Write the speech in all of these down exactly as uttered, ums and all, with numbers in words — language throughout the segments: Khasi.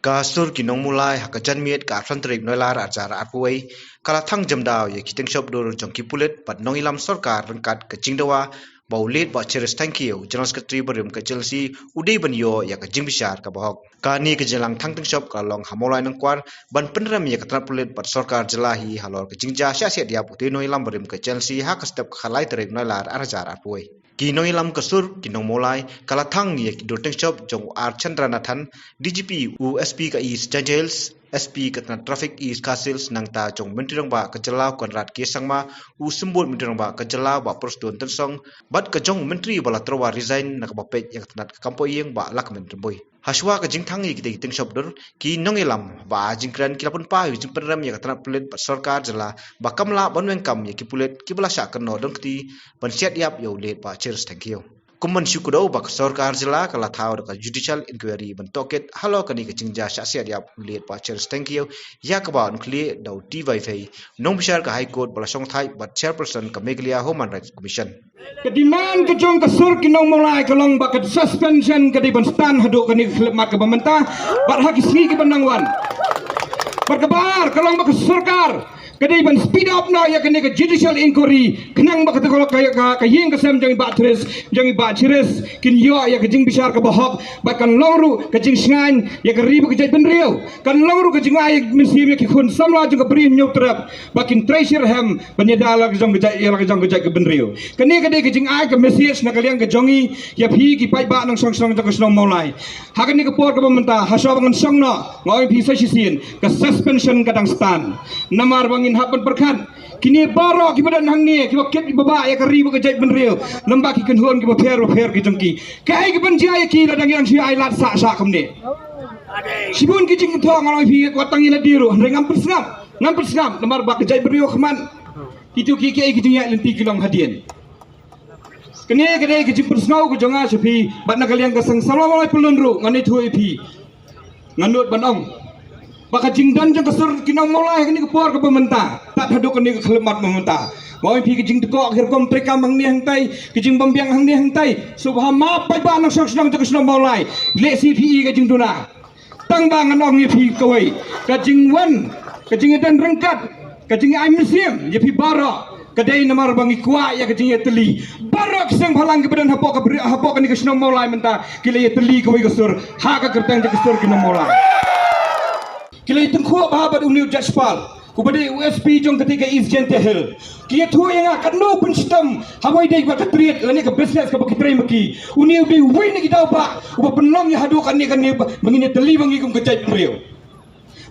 Ka sur ki nongmulai ha ka janmiet ka arphew tarik Nailar arhajar arphew wei ka la thang jemdaw ïa ki tyngshop dur jong ki pulit bad nongïalam sorkar ryngkat ka jingdawa ba u late Bah Cherish Thangkhiew, General Secretary barim ka H L C, u dei ban ïoh ïa ka jingbishar kaba hok. Kane ka jinglang thang tyngshop ka la long ha Mawlai Nongkwar ban pynrem ïa ka tnat pulit bad sorkar jylla hi halor ka jingjia shah siat ïap u dei nongïalam barim ka H L C ha ka step ka khatlai tarik Nailar arhajar arphew wei. Ki nongïalam ka sur ki nongmawlai ka la thang ïa ki dur tyngshop jong u R Chandra Nathan, D G P u S P ka East Jaintia Hills, S P ka tnat Traffic East Khasi Hills, nangta jong u Myntri Rangbah ka jylla u Conrad K Sangma, u Symbud Myntri Rangbah ka jylla Bah Prestone Tynsong, bad ka jong u Myntri ba la tyrwa resign na kaba peit ïa ka tnat ka kam poh ïing Bah Lahkmen Rymbui. Hashwa ka jingthang ïa kitei ki tyngshop dur, ki nongïalam ba jingkren ki la pynpaw ïa ka jingpynrem ïa ka tnat pulit bad sorkar jylla ba kam lah ban weng kam ïa ki pulit kiba la shah kynnoh donkti ban siat ïap ïa u late Bah Cherish Thangkhiew. Kum ban shu kdew ba ka sorkar jylla ka la thaw da ka judicial inquiry ban tohkit halor kane ka jingjia shah siat ïap u late Bah Cherish Thangkhiew, ïa kaba un khlieh da u T Y Fei, nongbishar ka High Court ba la shongthait bad chairperson ka Meghalaya Human Rights Commission. Ka demand ka jong ka sur ki nongmawlai ka long ba ka suspension ka dei ban stand haduh kane ka khyllipmat kaba mynta bad ha ki sngi kiban nang wan. Bad kaba ar ka long ba ka sorkar ka dei ban speed up noh ïa kane ka judicial inquiry khnang ba ka, ka, ka, ka ïing ka sem jong i Bah Cherish, jong i Bah Cherish kin ïoh ïa ka jingbishar kaba hok bad kan long ruh ka jingshngaiñ ïa ka ri bad ka jaitbynriew. Kan long ruh ka jingai mynsiem ïa ki khun samla jong ka Bri Hynñiewtrep ba kin trei shitrhem ban ïada la ka jong ka jait, ïa la ka jong ka jaitbynriew. Kane ka dei ka jingai ka message na ka liang ka jong ngi ïa phi ki paidbah nongshong shnong jong ka shnong Mawlai. Ha kane ka por kaba mynta, hashwa ba ngan shong noh, nga ong ïa phi sa shisien, ka suspension ka dang stand. Namar ba ngin hap ban pyrkhat, kine baroh kiba don hangne, kiba kit kiba bah ïa ka ri bad ka jaitbynriew, lem bad ki kynhun kiba pher bapher ki jong ki. Kaei kaban jia ïa ki lada ngi dang shu ai lad sah sah kumne? Shibun ki jingthoh, nga ong ïa phi, wat tang ïa lade ruh, hynrei ngam pynsngap, ngam pynsngap namar ba ka jaitbynriew khmat. Kito ki, kiei ki jingïaid lynti ki long hadien. Kane ka dei ka jingpynsngew ka jong nga sha phi, bad na ka liang ka seng samla Mawlai pyllun ruh, ngan ïathuh ïa phi. Nga nud ban ong ba ka jingdon jong ka sur ki nongmawlai ha kane ka por kaba mynta, tad haduh kane ka khyllipmat ba mynta, nga ong ïa phi, ka jingdkhoh ka rukom treikam hangne hangtai, ka jingbym biang hangne hangtai. Sngewbha map paidbah nongshong shnong jong ka shnong Mawlai, leh shisha phi ka jingduna. Tang ba ngan ong ïa phi kawei, ka jingwan, ka jingïadon ryngkat, ka jingai mynsiem ïa phi baroh ka dei namar ba ngi kwah ïa ka jingïatylli. Baroh ki seng bhalang kiba don hapoh ka bri-, hapoh kane ka shnong Mawlai mynta ki la ïatylli kawei ka sur ha ka kyrteng jong ka sur ki nong Mawlai. Ki la ïatyngkhuh bha bad une u Judge Pal, uba dei u S P jong katei ka East Jaintia Hills. Ki ïathuh ïa nga katno u pynshitom ha kawei de ka trade lane ka business kaba ki trei ma ki. Une u dei uwei na ki daw bah uba pynlong ïa haduh kane kane ba ngin ïatylli ba ngi kum ka jaitbynriew.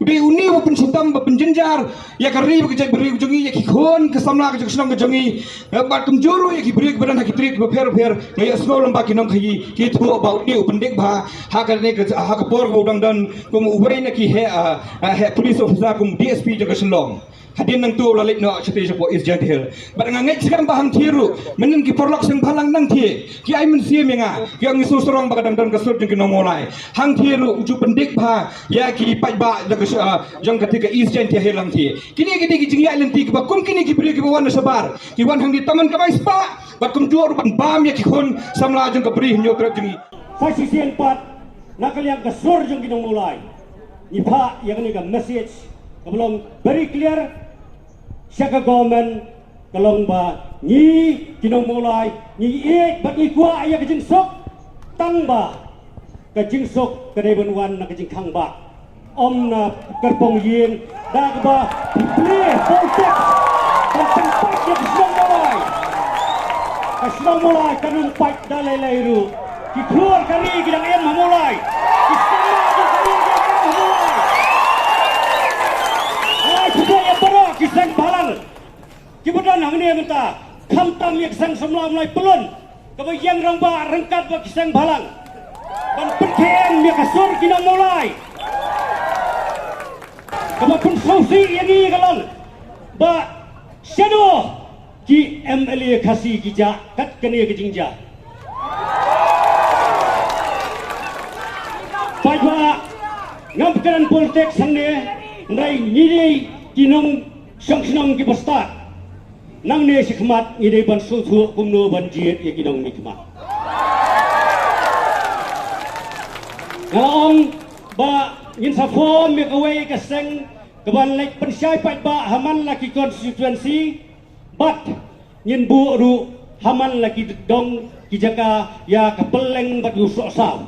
U dei une uba pynshitom, ba pynjynjar ïa ka ri bad ka jaitbynriew jong ngi, ïa ki khun ki samla ka jong ka shnong ka jong ngi. Eh, bad kumjuh ruh ïa ki briew kiba don ha ki trade kiba pher bapher. Nga ïohsngew lem bad ki nongkhaïi ki ïathuh ba une u pyndik bha ha kane ka, ha ka por kaba u dang don kum uwei na ki heh, ah, ah, heh police officer, kum D S P jong ka Shillong. Hadien nangta u la leit noh shatei shapoh East Jaintia Hills. Bad nga ngeit skhem ba hangthie ruh, mynnin ki paralok seng bhalang nangthie ki ai mynsiem ïa nga, ki ong, ngi sngewsarong ba ka dang don ka sur jong ki nong Mawlai. Hangthie ruh u ju pyndik bha ïa ki paidbah jong ka, ah, jong katei ka East Jaintia Hills hangthie. Kine ki dei ki jingïaid lynti kiba kum kine ki briew kiba wan na shabar, ki wan hangne tang man ka bai spah, bad kumjuh ruh ban bam ïa ki khun samla jong ka Bri Hynñiewtrep jong ngi. Sa shisien pat, na ka liang ka sur jong ki nong Mawlai, ngi phah ïa kane ka message kaba long very clear sha ka government, ka long ba ngi ki nong Mawlai ngi ïeit bad ngi kwah ïa ka jingsuk, tang ba ka jingsuk ka dei ban wan na ka jingkhang bah, ym na kyrpong ïing, da kaba phi plie poll tax ban pynpait ïa ka shnong Mawlai. Ka shnong Mawlai kan ym pait da lei lei ruh. Ki khun ka ri ki dang im ha Mawlai. Ki shnong Mawlai ki dang im ha Mawlai. Ai, phi ïa baroh ki seng bhalang kiba don hangne mynta, khamtam ïa ka seng samla Mawlai pyllun kaba ïeng rangbah ryngkat bad ki seng bhalang ban pynkheiñ ïa ka sur ki nong Mawlai. Kaba pynsngewsih ïa ngi ka long ba shano ki M L A Khasi ki jah kat kane ka jingjia. Ngam kren politics hangne, hynrei ngi dei ki nongshong shnong kiba stad. Nangne shakhmat ngi dei ban sngewthuh kumno ban jied ïa ki nongmihkhmat. Nga ong ba ngin sa form ïa kawei ka seng kaban leit pynshai paidbah ha man la ki constituency, bad ngin buh ruh ha man la ki dong ki jaka ïa ka pylleng bad u sohsaw.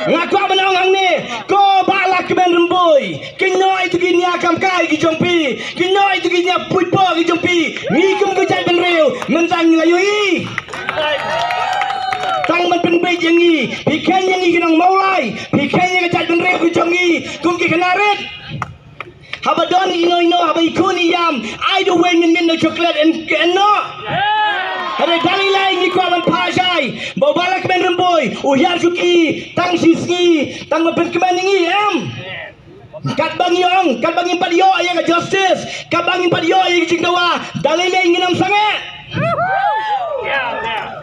Nga kwah ban ong hangne, ko Bah Lahkmen Rymbui, kynnoh ïa tu ki nia kam kai ki jong phi, kynnoh ïa tu ki nia puitpo ki jong phi. Ngi kum ka jaitbynriew mynta ngi la ïohi. Tang ban pynbeit ïa ngi, phi kheiñ ïa ngi ki nong Mawlai, phi kheiñ ïa ka jaitbynriew ki jong ngi kum ki khynnah rit. Haba don ino ino, haba i khun i ïam, ai da uwei mynmiet na chocolate, yn, yn noh. Hynrei da lei lei ngi kwah ban phah shai ba u Bah Lahkmen Rymbui u hiar shuki tang shi sngi, tang ban pynkmen ïa ngi, em. Katba ngi ong, katba ngim pat ïoh ïa ka justice, katba ngim pat ïoh ïa ka jingdawa, da lei lei ngin ym sangeh.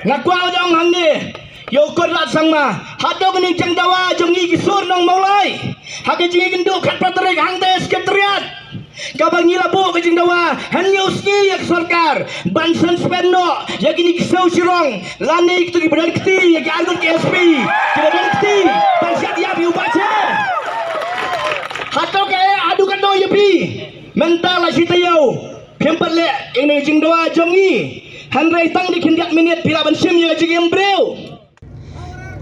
Nga kwah ban ong hangne ïa u Conrad Sangma, hato kane ka jingdawa jong ngi ki sur nong Mawlai, ha ka jingïakynduh khatphra tarik hangta ha Secretariat, kaba ngi la buh ka jingdawa hynñiew sngi ïa ka sorkar ban suspend noh ïa kine ki siew shirong lane kito kiba don kti ïa ki arngut ki S P kiba don kti ban shad ïap ïa u Bah Sher. Hato kaei haduh katno ïa phi? Mynta la shi taïew phim pat leh ïa kane ka jingdawa jong ngi. Hynrei tang da khyndiat minit phi lah ban shim ïa ka jingim briew.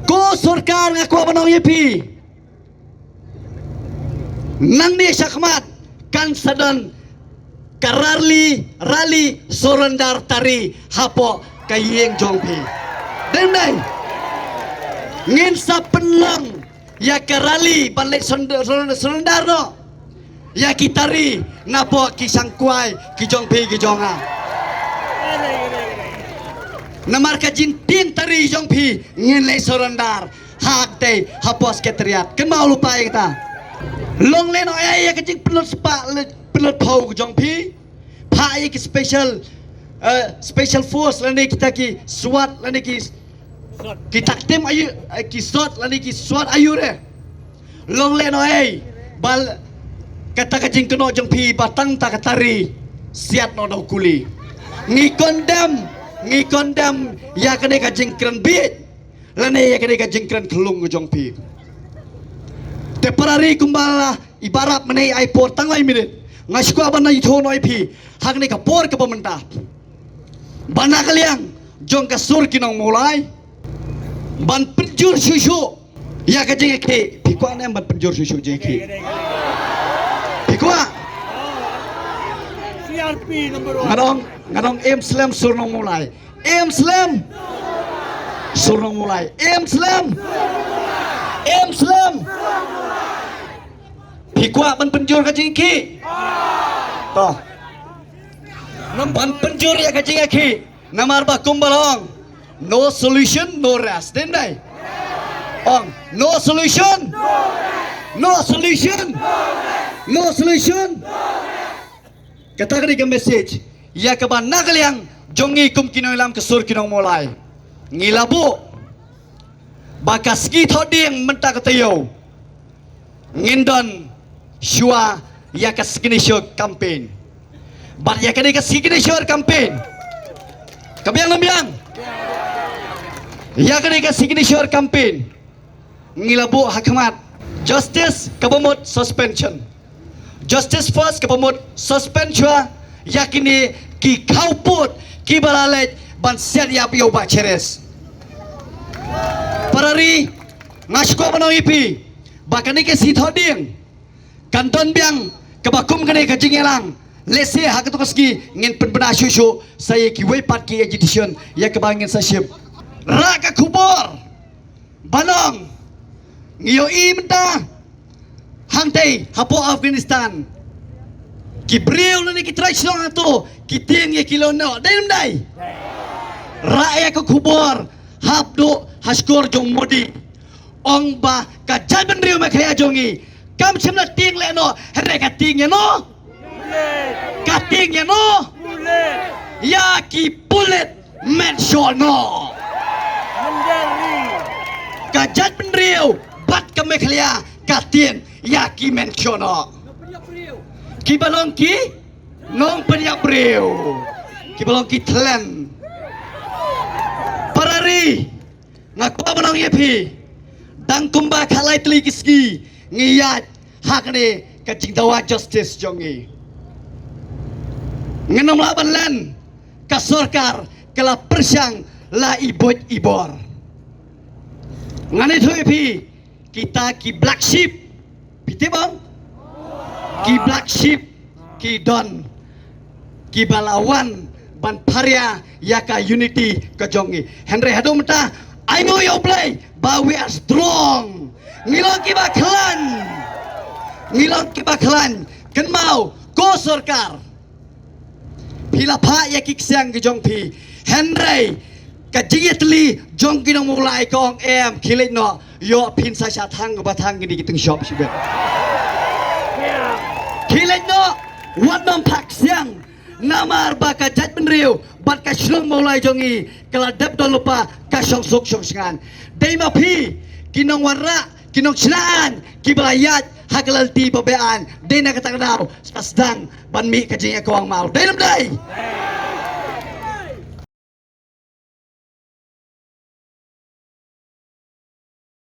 Ko sorkar, nga kwah ban ong ïa phi, nangne shakhmat kan sa don ka rally, rally surrender tari hapoh ka ïing jong phi. Dei ne em? Ngin sa pynlong ïa ka rally ban leit surrender, surrender noh ïa ki tari napoh ki shangkwai ki jong phi ki jong nga. Namar ka jingtieng tari jong phi ngin leit surrender hangtei hapoh Secretariat. Kynmaw lypa ïa kata. Long lehnohei ïa ka jingpynlut spah, pynlut phew ki jong phi. Phah ïa ki special, eh, special force lane kita ki SWAT lane ki, ki taktim aiu, eh, ki SWAT lane ki SWAT aiu re. Long lehnohei ba kata ka jingkynnoh jong phi ba tang ta ka tari siat noh na u kuli. Ngi condemn, ngi condemn ïa kane ka jingkren bieit lane ïa kane ka jingkren khlung jong phi. Te para ri, kumba la i Bah Rap mynne i ai por tang lai minit, nga shu kwah ban ïathuh noh ïa phi ha kane ka por kaba mynta ba na ka liang jong ka sur ki nong Mawlai ban pynjur shuh shuh ïa ka jingïakhih. Phi kwah ne em ban pynjur shuh shuh jingïakhih? Phi kwah? C R P number one. Nga ong, nga ong, em slem sur nong Mawlai. Em slem sur nong Mawlai. Em slem. Em slem. Phi kwah ban pynjur ka jingïakhih? To. Ban pynjur ïa ka jingïakhih. Namar ba kumba long, no solution, no rest. Dei ne em? Ong, no solution, no solution, no solution. Kata ka dei ka message ïa kaba na ka liang jong ngi kum ki nongïalam ka sur ki nong Mawlai. Ngi la buh ba ka sngi Thohdieng mynta ka taïew ngin don shuwa ïa ka signature campaign. Bad ïa kane ka signature campaign, ka biang ne em biang? Ïa kane ka signature campaign ngi la buh ha khmat justice kaba mut suspension. Justice first kaba mut suspend shuwa ïa kine ki khawpud kiba la leit ban siat ïap ïa u Bah Cheres. Para ri, nga shu kwah ban ong ïa phi ba kane ka sngi Thohdieng kan don biang kaba kum kane ka jingïalang. Lehse ha kato ka sngi ngin pynbna shuh shuh sa ïa kiwei pat ki agitation ïa kaba ngin sa shim. Rah ka khubor ban ong, ngi ïohi mynta hangtei hapoh Afghanistan ki briew lane ki trai shnong hato ki tieng ïa ki lehnoh, dei ne em dei? Rah ïa ka khubor hap duh ha shkor jong Modi. Ong ba ka jaitbynriew Meghalaya jong ngi kam shym la tieng lehnoh, hynrei ka tieng ïano? Ka tieng ïano? Ïa ki pulit met shoh noh. Ka jaitbynriew bad ka Meghalaya ka tieng ïa ki mention noh. Kiba long ki nongpynïap briew, kiba long ki thlen. Para ri, nga kwah ban ong ïa phi, dang kumba khatlai tylli ki sngi ngi ïaid ha kane ka jingdawa justice jong ngi. Ngin ym lah ban len, ka sorkar ka la pyrshang la i buit i bor. Ngan ïathuh ïa phi, kita ki black sheep, phi tip ong? Ki black sheep ki don kiba la wan ban pharia ïa ka unity ka jong ngi. Hynrei haduh mynta, ai nguh ïa U Blei ba we are strong. Ngi long kiba khlaiñ. Ngi long kiba khlaiñ. Kynmaw, ko sorkar, phi la phah ïa ki ksiang ki jong phi. Hynrei ka jingïatylli jong ki nong Mawlai ka ong em, khie leit noh, ïoh phin sa shah thang ba thang kine ki tyngshop shibit. Khie leit noh, wat nym phah ksiang. Namar ba ka jaitbynriew bad ka shnong Mawlai jong ngi ka la dep don lypa ka shongsuk shongshngaiñ. Dei ma phi ki nongwanrah, ki nongshna aiñ kiba la ïaid ha ka lynti ba be-aiñ. Dei na kata ka daw sa sdang ban mih ka jingïakawang maw, dei ne ym dei?